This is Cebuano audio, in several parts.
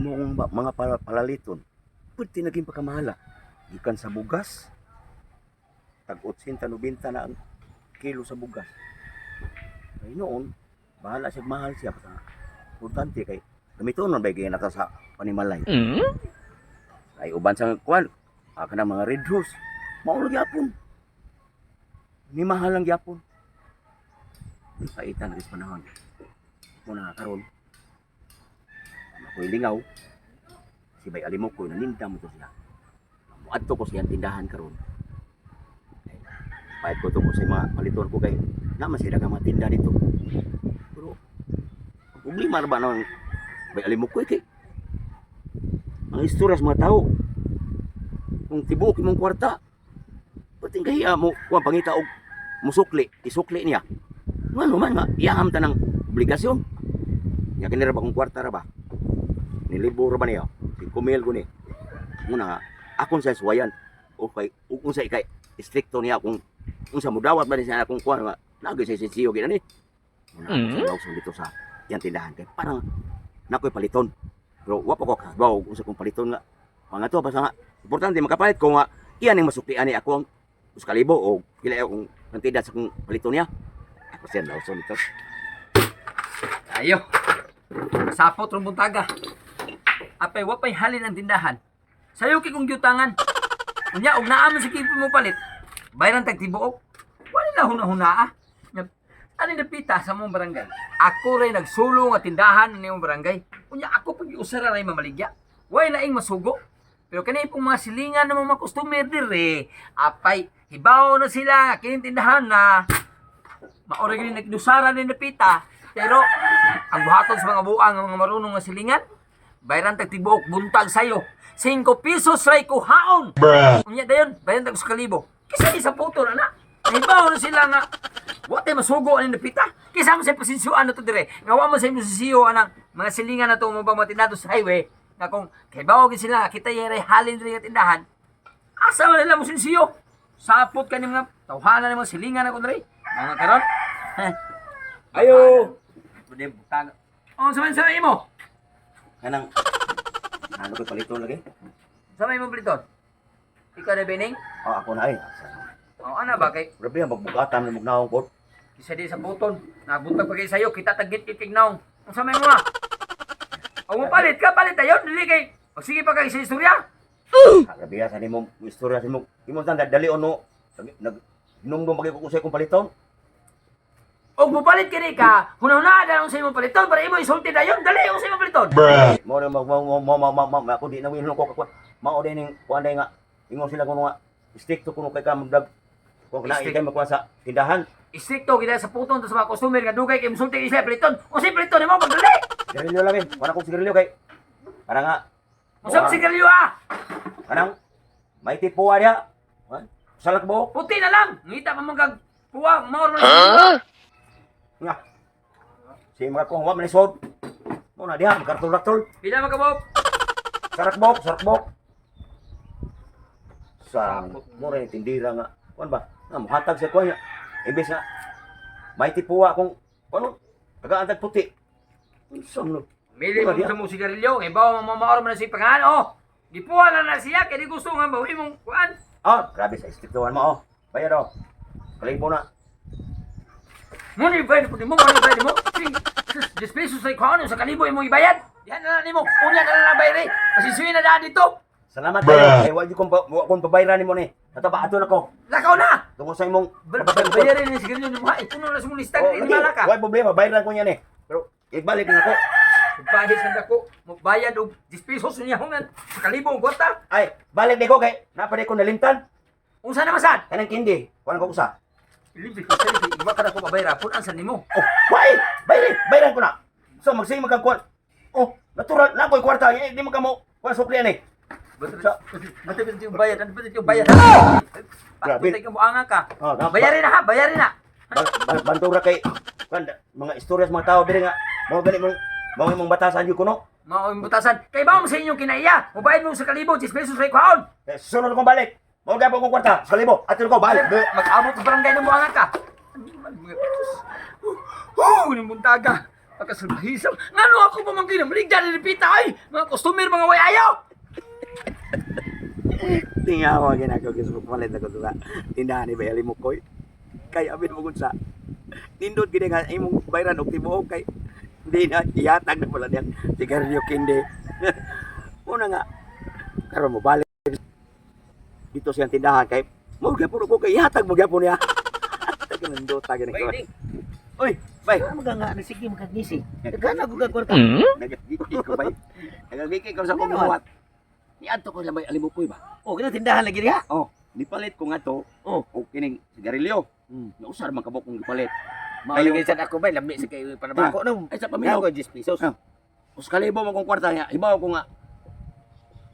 Among mga palaliton, pwede naging pagkamahala. Gikan sa bugas, tag 80-90 na ang kilo sa bugas. Kay noon, bahala siya, mahal siya. Basta importante kay gamiton man ba kay nata sa panimalay. Ay uban sa kuan, ka ng mga red rose. Mao lang gyapon. Ni mahal lang gyapon. Paitan sa panahon. Muna karon. Ako'y lingaw. Si Bay Alimok ko naninda mo to siya. Muadto ko siyang tindahan karon. Pahit ko to ko sa mga paliton ko kay naman sila ka mga tinda dito. Pero ang problema na ba ng Bay Alimok ko eh, kay ang istorya sa mga tao kung tibuok imong kwarta pating kahiya mo kuan pangita og musukli isukli niya ngano man nga iyaham ta ng obligasyon nya kini ra ba kung kwarta ra ba nilibo ra ba niya 5,000 ko ni muna nga akon sa suwayan okay ug unsa ikay stricto niya kung unsa mudawat ba ni siya akong kuan nga nagay sa sensiyo gid ani muna ako sa lawson dito sa iyang tindahan kay parang nakoy paliton pero wa pa ko kabaw unsa kong paliton nga mga to basta nga importante makapalit ko nga iyan ang masuklian ni ako ang 1,000 o pila akong kantidad sa kong paliton niya ako siya lawson dito. Ayo. Sapot rong buntaga. Apay wapay halin ang tindahan. Sayo kay kong giutangan. Unya og naa man sa kipo mo palit. Bayran tag tibuok. Wala na huna-huna ah. Nya, ani napita sa mong barangay. Ako ray nagsulo nga tindahan ni mong barangay. Unya ako pag giusara ray mamaligya. Way laing masugo. Pero kani pong mga silingan ng mga customer dire, apay hibaw na sila nga kining tindahan na maoray gani nagdusara ni napita. Pero ang buhaton sa mga buang ang mga marunong nga silingan, bayran tag tibuok buntag sayo. 5 pesos ray kuhaon. Unya dayon, bayran tag 1,000. Kisa di sa puto na na. Nahibaw na sila nga wa tay masugo ani napita. Kisa mo sa pasensyuan na to dire. Nga wa mo sa imong sisiyo anang mga silingan na to mo bang matindado sa highway nga kung kay gid sila kita yere halin diri nga tindahan. Asa man nila mo sinsiyo? Sapot ka ni mga tawhana ni mga silingan ako diri. Mga karon. Heh. Ayo. Pwede butang. Oh, sa imo. Kanang ano koy paliton lagi. Sa may imong paliton. Ikaw na bining? Oh, ako na ay. Oh, ana ba kay Grabe ang magbugatan ng mugnaong ko. kisa di sa buton. Nabuntag pa kay sayo kita tagit itig naong. Unsa may mo ah? O mo palit ka palit ayon dili kay Magsige pa kay sa istorya. Ah, grabe sa nimong istorya sa imong imong tanda dali ono nag hinumdum pag ko sa akong paliton. Og mo palit kini ka, hunahuna na sa imong paliton para imo isulti dayon dali unsa imong paliton. Mo na mo mo mo mo mo mo ako di na winong ko ko. Mao din ning kuan day nga ingon sila kuno nga stricto kuno kay ka magdag kung na Strict. ikay makuha sa tindahan. Istrikto kita sa puton sa mga customer nga dugay kay musulti kay sila paliton. Unsa imong paliton nimo pagdali? Sigarilyo lang eh. Kuan akong sigarilyo kay para nga Unsa man sigarilyo ah? kanang may tipuha diha. Ha? Salak buhok. Puti na lang. Ngita pa man kag kuwa maor man. Huh? Nga. Si mga kong wa man isod. Mo na diha magkartol-kartol. Pila man ka buhok? Sarak buhok, sarak buhok. Sa mo rin tindira nga. Kuan ba? Nga muhatag sa kuan niya. Imbes nga may tipuha kung kuan tagaan tag puti. Unsa man? Mili Wala mo diya. sa mong sigarilyo, ngay bawa mo maor man na si pangan oh. Gipuha na na siya kay di gusto nga bawi mong kuan. Ah, grabe sa istriktuhan mo oh. Bayad oh. Kalibo na. Mo ni bayad po nimo, mo ni bayad mo. 10 pesos ay kuan sa kalibo imong ibayad. Diyan na lang nimo. Unya na lang bayad eh. Pasisuyin na daan dito. Salamat kayo. Kay wa jud kong wa kong pabayran nimo ni. Nataba ato nako. Lakaw na. Tungod sa imong Bayarin ni sigarilyo nimo ha. Ikuno na sa mong lista Oh, di lagi. mala ka. Way problema, bayran ko niya ni. Pero ibalik na ako. Bahis kan dako, mo bayad og 10 pesos niya hungan sa kalibo ang kwarta. Ay, balik ni ko kay napad ko nalimtan. Unsa na masad? Kanang kindi, kuan ko usa. Libre ko sa iwa ka na ko pabayra pun ansa nimo. Oh, why? Bayri, bayran ko na. So magsige magkang kuan. Oh, natural na ko'y kwarta, eh, di man kamo kuan sukli ani. Bato bato yung bayad, ano bato yung bayad. Grabe. Grabe. ka mo anga ka. Oh, Bayarin na ha, bayarin na. Bantura kay kuan mga istorya sa mga tao diri nga mao gani mong mao imong batasan jud kuno. Mao yung butasan. Kay ba mo sa inyong kinaiya? Mubayad mo sa kalibo, 10 pesos ray kuhaon. Eh, sunod kong balik. Mao gyapon kong kwarta, sa libo. Ato ko balik. Mag-abot sa barangay ng buanga ka. Oh, ni buntaga. Pagkasalbahisam. Ngano ako pa man kinabaligya ni Pita ay! Mga customer, mga way ayaw! Tingawa ginagawa ko palit ako sa tindahan ni Bay Alimukoy. Kay abi mo sa nindot gini nga imong bayran og tibuok kay hindi na ihatag na pala niyang sigarilyo kindi. Una nga karon mo balik dito siyang tindahan kay mo gyapon ko kay ihatag mo gyapon niya. Nindot ta gini ko. Oy, bay. Ano nga na sige makagisi. Nagana ko kag kwarta. Nagagiki ko bay. Nagagiki ko sa akong buhat. Niadto ko sa Bay Alimukoy ba? Oh, kana tindahan lagi diha. Oh, nipalit ko nga to. Oh. O kining sigarilyo. Nausar man kabok kong gipalit. Mao lagi sad ako bay lami sa kayo panabako no. Ay sa paminaw. Ako 10 pesos. Ah. Us kalibo man kong kwarta niya. Hibaw ko nga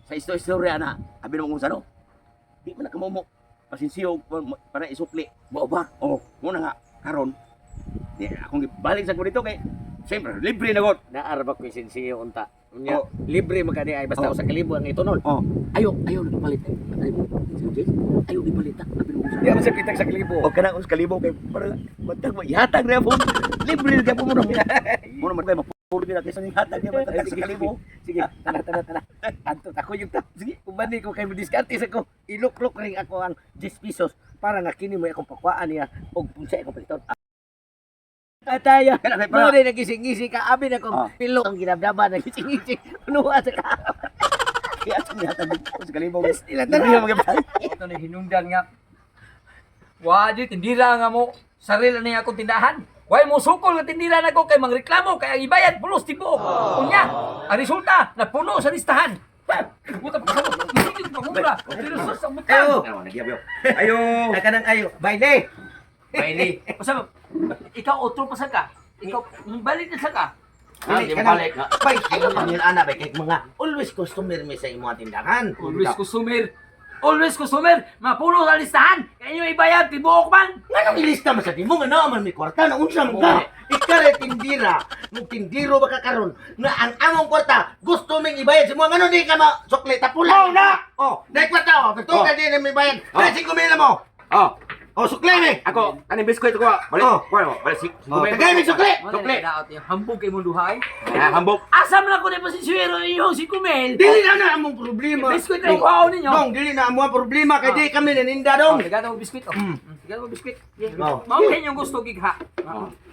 sa istorya na. Abi naman kung sano. Di man nakamumo. Pasinsiyo para isukli. Mao ba? Oh, muna nga karon. Di akong gibalik sa ko dito kay siyempre libre na god. Naar ba ko isinsiyo unta. Unya, Oh. libre man kani ay basta Oh. usa ka libo ang itunon. Oh, ayo ayo nagpalit. Ayo, ayo gipalit ta. Abi naman kung Di sano. man sa kitag sa kalibo. O kanang us kalibo kay para matag mo ihatag na po. Libre na po mo na. Mo na man kay mapuro na kaysa ning hatag niya matag sa kalibo. Sige, tana tana tana. Anto ako yung ta. Sige, uban ni ko kay diskarte sa ko. Iluklok ring ako ang 10 pesos para nga kini mo akong pakuaan niya og punsa akong paliton. Ataya. Kana kay Mo para rin nagising-gising ka abi na kong Ah. pilo ang ginabdaba nagising-gising. Unuha sa ka. ihatag niya hatag sa kalibo. Yes, ila Libre tana. na magyapon. Ito na hinungdan nga. Wa di tindira nga mo. Sarili na akong tindahan. Way mo sukol nga tindira na ko kay mangreklamo kay ang ibayad pulos tibuok. Unya, ang resulta napuno sa listahan. Ha! Buta pa kasabot. Isigil pa mura. Pero sus ang butang. Ayo. Ano, nagyabyo. Ayo. Naka nang ayo. Baile. Bailey. Usa ikaw otro pa sa ka. Ikaw balik na sa ka. Ah, di mo balik. Bay, ayo man yun ana bay kay mga always customer mi sa imong tindahan. Always customer. Always customer. Mapuno sa listahan. Kay inyo ibayad tibuok man. Nganong ilista man sa timo nga naa man may kwarta na unsa man ka? Ikare tindira, mug tindiro ba ka karon nga ang among kwarta gusto ming ibayad sa mo ngano di ka ma sukli tapula. Mao na! Oh, dai kwarta oh, gusto Oh. ka di na may bayad. Oh. Dai 5,000 na mo. Oh, Oh, sukli mi. ako kaning biskwit ko. Balik. Oh. Kuha mo. Balik si. Oh, tagay mi sukli. Sukli. Daot yung hambog kay mong duha eh. Ah, hambog. Asa man ako na pasisyero inyong si Kumel. Dili na na among problema. Biskwit na ikuhaon ninyo. Dong, dili na among problema kay di kami naninda dong. Oh, tagado mo biskwit. Oh. Tagado mo biskwit. Oh. Mao kay inyong gusto gigha.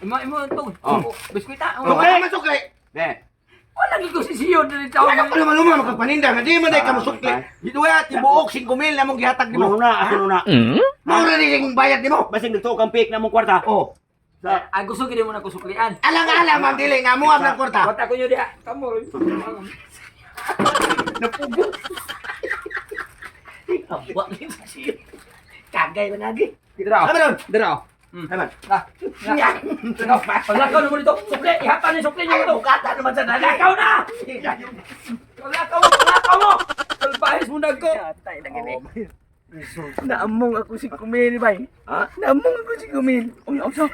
Imo imo itong Oh. biskwit ah. Oh, Oh. man sukli. Ne. Wala gyud ko sisiyo diri taon. Wala ko naman luma magpaninda nga di man dai ka mosukli. Ah, Dito ya tibuok 5,000 na among gihatag nimo. Mo na, ako na. Mao ra ni imong bayad nimo. Basing nagtuo kang pik na mong kwarta. Oh. Sa Ah, gusto gid mo na ko suklian. Alang-alang man dili nga mo ang kwarta. Kwarta ko nyo diha. Kamo. Napugo. Awa ni siya. Kagay lang agi. Dira. Tama doon. Dira. Haman. Ah. Paglakaw na mo dito. Sukli, ihatan ni sukli niyo dito. Bukata naman sa dali. Lakaw na! Lakaw mo, lakaw mo! Salbahis mo nagko. Naamong ako si Kumil bay. Ha? Naamong ako si Kumil. Uy, unsa?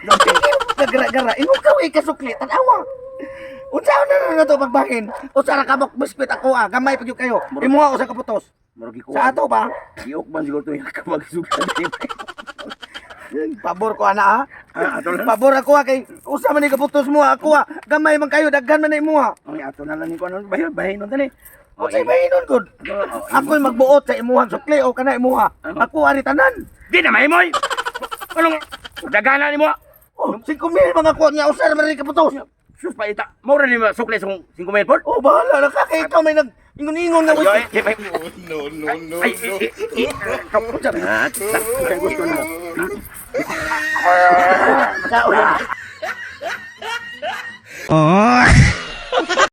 Nagara-gara. Imong kaway kasukli tan-awa. Unsa na na to pagbangin? Usa ra ka biskwit ako ah. Gamay pag kayo. Imo ako sa kaputos. Murag Sa ato ba? Giok man siguro to yung kamagsugan. Pabor ko ana ah. Ah, ato lang. Pabor ako ah kay usa man ni kaputos mo ah, ako ah. Gamay man kayo daghan man na imo ah. Uy, ato na lang ni ko ano bahin bahin nun tani. Unsay bahinon gud? Oh, Ako'y magbuot sa imuhang sukli o kana imuha. Ako ari tanan. Di na mahimoy. Anong dagana nimo? Oh, 5,000 mga kuha niya usa ra man ni kaputos. Sus pa ita. Mao ra ni sukli sa 5,000 pod. Oh, bahala na ka kay ikaw may nag ingon-ingon nga Ay, ay, ay. No, no, no, Ay, no. ay, ay, ay. Gusto na. Kaon.